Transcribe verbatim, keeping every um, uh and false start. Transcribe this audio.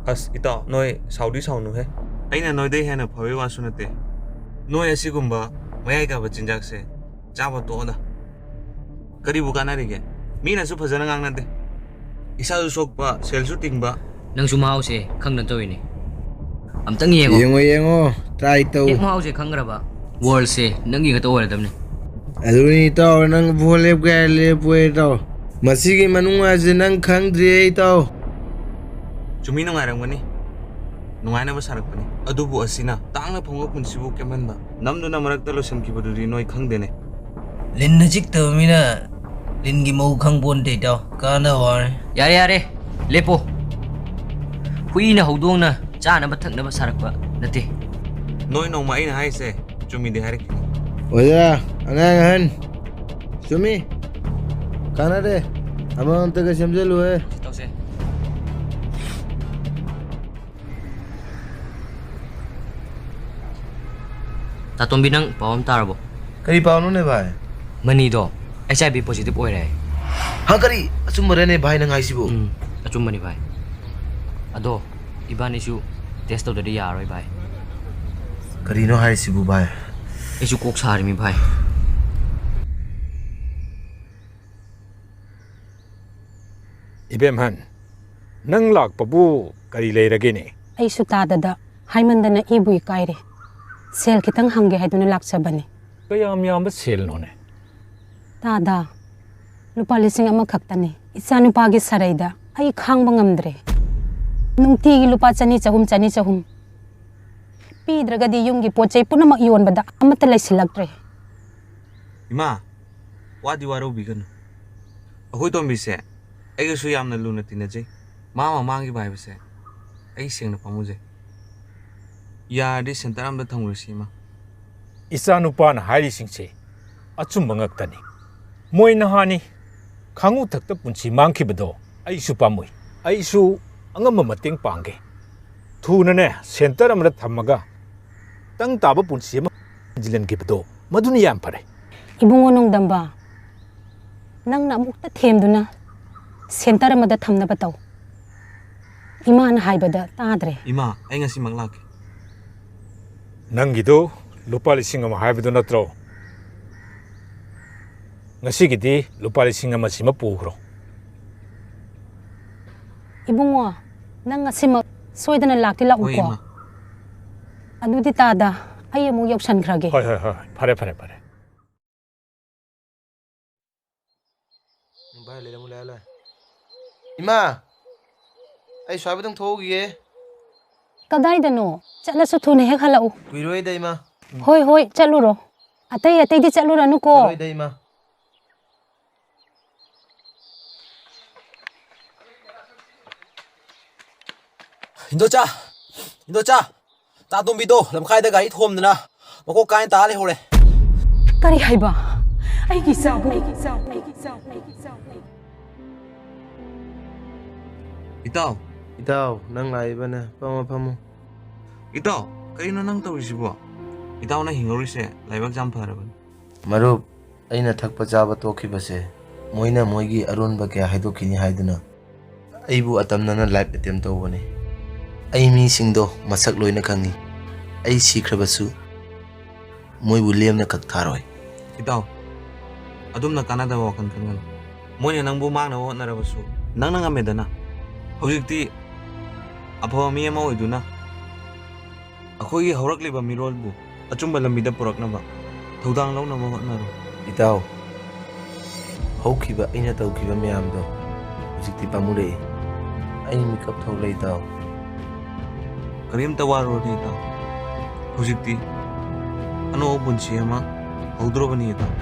ꯑꯁ, ꯏꯇꯥꯎ, ꯅꯣꯏ ꯁꯥꯎꯗꯤ ꯁꯥꯎꯅꯨꯍꯦ꯫ ꯑꯩꯅ ꯅꯣꯏꯗꯩ ꯍꯦꯟꯅ ꯐꯕꯩ ꯋꯥꯁꯨ ꯅꯠꯇꯦ꯫ ꯅꯣꯏ ꯑꯁꯤꯒꯨꯝꯕ ꯃꯌꯥꯏ ꯀꯥꯕ ꯆꯤꯟꯖꯥꯛꯁꯦ ꯆꯥꯕ ꯇꯣꯛꯑꯣꯗ꯫ ꯀꯔꯤꯕꯨ ꯀꯥꯟꯅꯔꯤꯒꯦ? ꯃꯤꯅꯁꯨ ꯐꯖꯅ ꯉꯥꯡꯅꯗꯦ꯫ ꯏꯁꯥꯁꯨ ꯁꯣꯛꯄ, ꯁꯦꯜꯁꯨ ꯇꯤꯡꯕ꯫ ꯅꯪꯁꯨ ꯃꯍꯥꯎꯁꯦ ꯈꯪꯗꯅ ꯇꯧꯔꯤꯅꯦ꯫ ꯑꯝꯇꯪ ꯌꯦꯡꯉꯣ꯫ ꯌꯦꯡꯉꯣ, ꯌꯦꯡꯉꯣ, try ꯇꯧ꯫ ꯍꯦꯛ ꯃꯍꯥꯎꯁꯦ ꯈꯪꯈ꯭ꯔꯕ, worldꯁꯦ ꯅꯪꯒꯤ ꯈꯛꯇ ꯑꯣꯏꯔꯗꯕꯅꯤ꯫ ꯑꯗꯨꯅꯤ ꯏꯇꯥꯎ, ꯅꯪ ꯚꯣꯠ ꯂꯦꯞꯀꯦ ꯍꯥꯏꯔ ꯂꯦꯞꯄꯣ ꯏꯇꯥꯎ꯫ ꯃꯁꯤꯒꯤ ꯃꯅꯨꯡ ꯍꯥꯏꯁꯦ ꯅꯪ ꯈꯪꯗ꯭ꯔꯤꯌꯦ ꯏꯇꯥꯎ꯫ ꯆꯨꯝꯃꯤ, ꯅꯨꯡꯉꯥꯏꯔꯝꯒꯅꯤ꯫ ꯅꯨꯡꯉꯥꯏꯅꯕ ꯁꯥꯔꯛꯄꯅꯤ꯫ ꯑꯗꯨꯕꯨ ꯑꯁꯤꯅ ꯇꯥꯡꯅ ꯐꯪꯕ ꯄꯨꯟꯁꯤꯕꯨ ꯀꯦꯝꯍꯟꯕ, ꯅꯝꯗꯨꯅ ꯃꯔꯛꯇ ꯂꯣꯏꯁꯤꯟꯈꯤꯕꯗꯨꯗꯤ ꯅꯣꯏ ꯈꯪꯗꯦꯅꯦ꯫ ꯂꯤꯟꯅ ꯆꯤꯛꯇꯕ ꯃꯤꯅ ꯂꯤꯟꯒꯤ ꯃꯍꯨ ꯈꯪꯄꯣꯟꯇꯦ, ꯏꯇꯥꯎ꯫ ꯀꯥꯟꯅꯕ ꯋꯥꯅꯤ꯫ ꯌꯥꯔꯦ, ꯌꯥꯔꯦ, ꯂꯦꯞꯄꯣ꯫ ꯍꯨꯏꯅ ꯍꯧꯗꯣꯡꯅ ꯆꯥꯅꯕ ꯊꯛꯅꯕ ꯁꯥꯔꯛꯄ ꯅꯠꯇꯦ꯫ ꯅꯣꯏ ꯅꯣꯡꯃ ꯑꯩꯅ ꯍꯥꯏꯁꯦ ꯆꯨꯝꯃꯤꯗꯤ ꯍꯥꯏꯔꯛꯈꯤꯅꯤ꯫ ꯑꯣꯖꯥ, ꯑꯉꯥꯡ ꯑꯍꯟ, ꯆꯨꯝꯃꯤ꯫ ꯀꯥꯟꯅꯗꯦ꯫ ꯑꯃꯃꯝꯇꯒ ꯁꯦꯝꯖꯜꯂꯨꯍꯦ꯫ ꯇꯧꯁꯦ꯫ ꯇꯥꯇꯣꯝꯕꯤ, ꯅꯪ ꯄꯥꯎ ꯑꯃ ꯇꯥꯔꯕꯣ? ꯀꯔꯤ ꯄꯥꯎꯅꯣꯅꯦ ꯚꯥꯏ? ꯃꯅꯤꯗꯣ H I V positive ꯑꯣꯏꯔꯦ꯫ ꯍꯥ, ꯀꯔꯤ? ꯑꯆꯨꯝꯕꯔꯅꯦ ꯚꯥꯏ ꯅꯪ ꯍꯥꯏꯁꯤꯕꯨ? ꯎꯝ, ꯑꯆꯨꯝꯕꯅꯤ ꯚꯥꯏ꯫ ꯑꯗꯣ ꯏꯕꯥꯅꯤꯁꯨ test ꯇꯧꯗ꯭ꯔꯗꯤ ꯌꯥꯔꯔꯣꯏ ꯚꯥꯏ꯫ ꯀꯔꯤꯅꯣ ꯍꯥꯏꯁꯤꯕꯨ ꯚꯥꯏ? ꯑꯩꯁꯨ ꯀꯣꯛ ꯁꯥꯔꯤꯃꯤ ꯚꯥꯏ꯫ ꯏꯕꯦꯝꯍꯟ, ꯅꯪ ꯂꯥꯛꯄꯕꯨ ꯀꯔꯤ ꯂꯩꯔꯒꯦꯅꯦ? ꯑꯩꯁꯨ ꯇꯥꯗꯗ ꯍꯥꯏꯃꯟꯗꯅ ꯏꯕꯨ ꯏꯀꯥꯏꯔꯦ꯫ ꯁꯦꯜ ꯈꯤꯇꯪ ꯍꯪꯒꯦ ꯍꯥꯏꯗꯨꯅ ꯂꯥꯛꯆꯕꯅꯤ꯫ ꯀꯌꯥꯝ ꯌꯥꯝꯕ ꯁꯦꯜꯅꯣꯅꯦ? ꯇꯥꯗ, ꯂꯨꯄꯥ ꯂꯤꯁꯤꯡ ꯑꯃꯈꯛꯇꯅꯤ꯫ ꯏꯆꯥꯅꯨꯄꯥꯒꯤ ꯁꯔꯩꯗ ꯑꯩ ꯈꯥꯡꯕ ꯉꯝꯗ꯭ꯔꯦ꯫ ꯅꯨꯡꯇꯤꯒꯤ ꯂꯨꯄꯥ ꯆꯅꯤ ꯆꯍꯨꯝ, ꯆꯅꯤ ꯆꯍꯨꯝ꯫ ꯄꯤꯗ꯭ꯔꯒꯗꯤ ꯌꯨꯝꯒꯤ ꯄꯣꯠ ꯆꯩ ꯄꯨꯝꯅꯃꯛ ꯌꯣꯟꯕꯗ ꯑꯃꯠꯇ ꯂꯩꯁꯤꯜꯂꯛꯇ꯭ꯔꯦ꯫ ꯏꯃꯥ, ꯋꯥꯗꯤ ꯋꯥꯔꯧꯕꯤꯒꯅꯨ꯫ ꯑꯩꯈꯣꯏ ꯇꯣꯝꯕꯤꯁꯦ ꯑꯩꯒꯁꯨ ꯌꯥꯝꯅ ꯂꯨꯅ ꯇꯤꯟꯅꯖꯩ꯫ ꯃꯥ ꯃꯃꯥꯡꯒꯤꯕ ꯍꯥꯏꯕꯁꯦ ꯑꯩ ꯁꯦꯡꯅ ꯄꯥꯝꯃꯨꯖꯩ꯫ ꯌꯥꯔꯗꯤ center ꯑꯝꯗ ꯊꯝꯈ꯭ꯔꯁꯤ, ꯏꯃꯥ꯫ ꯏꯆꯥꯅꯨꯄꯥꯅ ꯍꯥꯏꯔꯤꯁꯤꯡꯁꯦ ꯑꯆꯨꯝꯕ ꯉꯥꯛꯇꯅꯤ꯫ ꯃꯣꯏ ꯅꯍꯥꯅꯤ, ꯈꯥꯉꯨ ꯊꯛꯇ ꯄꯨꯟꯁꯤ ꯃꯥꯡꯈꯤꯕꯗꯣ ꯑꯩꯁꯨ ꯄꯥꯝꯃꯨꯏ꯫ ꯑꯩꯁꯨ ꯑꯉꯝꯕ ꯃꯇꯦꯡ ꯄꯥꯡꯒꯦ꯫ ꯊꯨꯅꯅꯦ center ꯑꯃꯗ ꯊꯝꯃꯒ ꯇꯪ ꯇꯥꯕ ꯄꯨꯟꯁꯤ ꯑꯃ ꯍꯟꯖꯤꯜꯍꯟꯈꯤꯕꯗꯣ ꯃꯗꯨꯅ ꯌꯥꯝ ꯐꯔꯦ꯫ ꯏꯕꯨꯡꯉꯣ ꯅꯣꯡꯗꯝꯕ, ꯅꯪꯅ ꯑꯃꯨꯛꯇ ꯊꯦꯝꯗꯨꯅ center ꯑꯃꯗ ꯊꯝꯅꯕ ꯇꯧ꯫ ꯏꯃꯥꯅ ꯍꯥꯏꯕꯗ ꯇꯥꯗ꯭ꯔꯦ꯫ ꯏꯃꯥ, ꯑꯩ ꯉꯁꯤꯃꯛ ꯂꯥꯛꯀꯦ꯫ ꯅꯪꯒꯤꯗꯨ ꯂꯨꯄꯥ ꯂꯤꯁꯤꯡ ꯑꯃ ꯍꯥꯏꯕꯗꯨ ꯅꯠꯇ꯭ꯔꯣ? ꯉꯁꯤꯒꯤꯗꯤ ꯂꯨꯄꯥ ꯂꯤꯁꯤꯡ ꯑꯃꯁꯤꯃ ꯄꯨꯈ꯭ꯔꯣ꯫ ꯏꯕꯨꯡꯉꯣ, ꯅꯪ ꯉꯁꯤꯃꯛ ꯁꯣꯏꯗꯅ ꯂꯥꯛꯇꯤ ꯂꯥꯛꯎꯀꯣ꯫ ꯍꯣꯏ, ꯏꯃꯥ꯫ ꯑꯗꯨꯗꯤ ꯇꯥꯗ, ꯑꯩ ꯑꯃꯨꯛ ꯌꯧꯁꯟꯈ꯭ꯔꯒꯦ꯫ ꯍꯣꯏ, ꯍꯣꯏ, ꯍꯣꯏ, ꯍꯣꯏ꯫ ꯐꯔꯦ, ꯐꯔꯦ, ꯐꯔꯦ꯫ ꯚꯥꯏ, ꯂꯩꯔꯝꯃꯨ, ꯂꯩꯔꯝꯃꯨ, ꯂꯩꯔꯝꯃꯨ꯫ ꯏꯃꯥ! ꯑꯩ ꯁ꯭ꯋꯥꯏꯕꯗꯪ ꯊꯣꯛꯎꯈꯤꯒꯦ꯫ ꯀꯗꯥꯏꯗꯅꯣ? ꯆꯠꯂꯁꯨ ꯊꯨꯅ ꯍꯦꯛ ꯍꯜꯂꯛꯎ꯫ ꯀꯨꯏꯔꯣꯏꯗ, ꯏꯃꯥ꯫ ꯍꯣꯏ, ꯍꯣꯏ, ꯆꯠꯂꯨꯔꯣ꯫ ꯑꯇꯩ ꯑꯇꯩꯗꯤ ꯆꯠꯂꯨꯔꯅꯨꯀꯣ꯫ ꯆꯠꯂꯣꯏꯗ, ꯏꯃꯥ꯫ ꯏꯟꯗꯣꯆꯥ! ꯏꯟꯗꯣꯆꯥ! ꯇꯥꯇꯣꯝꯕꯤꯗꯣ ꯂꯝꯈꯥꯏꯗ ꯒꯥꯔꯤ ꯊꯣꯝꯗꯅ ꯃꯀꯣꯛ ꯀꯥꯏꯅ ꯇꯥ ꯂꯩꯍꯧꯔꯦ꯫ ꯀꯔꯤ ꯍꯥꯏꯕ? ꯑꯩꯒꯤ ꯏꯆꯥꯕꯨ? ꯏꯇꯥꯎ꯫ ꯏꯇꯥꯎ, ꯅꯪ ꯂꯥꯛꯏꯕꯅꯦ꯫ ꯐꯝꯃꯣ, ꯐꯝꯃꯣ꯫ ꯏꯇꯥꯎ, ꯀꯔꯤꯅꯣ ꯅꯪ ꯇꯧꯔꯤꯁꯤꯕꯣ? ꯏꯇꯥꯎꯅ ꯍꯤꯡꯍꯧꯔꯤꯁꯦ ꯂꯥꯏꯕꯛ ꯌꯥꯝ ꯐꯔꯕꯅꯤ꯫ ꯃꯔꯨꯞ, ꯑꯩꯅ ꯊꯛꯄ ꯆꯥꯕ ꯇꯣꯛꯈꯤꯕꯁꯦ ꯃꯣꯏꯅ ꯃꯣꯏꯒꯤ ꯑꯔꯣꯟꯕ ꯀꯌꯥ ꯍꯥꯏꯗꯣꯛꯈꯤꯅꯤ ꯍꯥꯏꯗꯨꯅ ꯑꯩꯕꯨ ꯑꯇꯝꯅꯅ life attempt ꯇꯧꯕꯅꯤ꯫ ꯑꯩ ꯃꯤꯁꯤꯡꯗꯣ ꯃꯁꯛ ꯂꯣꯏꯅ ꯈꯪꯏ꯫ ꯑꯩ ꯁꯤꯈ꯭ꯔꯕꯁꯨ ꯃꯣꯏꯕꯨ ꯂꯦꯝꯅ ꯀꯛ ꯊꯥꯔꯣꯏ꯫ ꯏꯇꯥꯎ, ꯑꯗꯨꯝꯅ ꯀꯥꯟꯅꯗꯕ ꯋꯥꯈꯜ ꯈꯟꯒꯅꯨ꯫ ꯃꯣꯏꯅ ꯅꯪꯕꯨ ꯃꯥꯡꯅꯕ ꯍꯣꯠꯅꯔꯕꯁꯨ ꯅꯪꯅ ꯉꯝꯃꯦꯗꯅ꯫ ꯍꯧꯖꯤꯛꯇꯤ ꯑꯐꯕ ꯃꯤ ꯑꯃ ꯑꯣꯏꯗꯨꯅ ꯑꯩꯈꯣꯏꯒꯤ ꯍꯧꯔꯛꯂꯤꯕ ꯃꯤꯔꯣꯜꯕꯨ ꯑꯆꯨꯝꯕ ꯂꯝꯕꯤꯗ ꯄꯨꯔꯛꯅꯕ ꯊꯧꯗꯥꯡ ꯂꯧꯅꯕ ꯍꯣꯠꯅꯔꯨ꯫ ꯏꯇꯥꯎ, ꯍꯧꯈꯤꯕ ꯑꯩꯅ ꯇꯧꯈꯤꯕ ꯃꯌꯥꯝꯗꯣ ꯍꯧꯖꯤꯛꯇꯤ ꯄꯥꯝꯃꯨꯔꯛꯏ꯫ ꯑꯩ ꯃꯤꯀꯞ ꯊꯣꯛꯂꯦ, ꯏꯇꯥꯎ꯫ ꯀꯔꯤꯝꯇ ꯋꯥꯔꯨꯔꯅꯨ, ꯏꯇꯥꯎ꯫ ꯍꯧꯖꯤꯛꯇꯤ ꯑꯅꯧꯕ ꯄꯨꯟꯁꯤ ꯑꯃ ꯍꯧꯗꯣꯔꯕꯅꯤ, ꯏꯇꯥꯎ꯫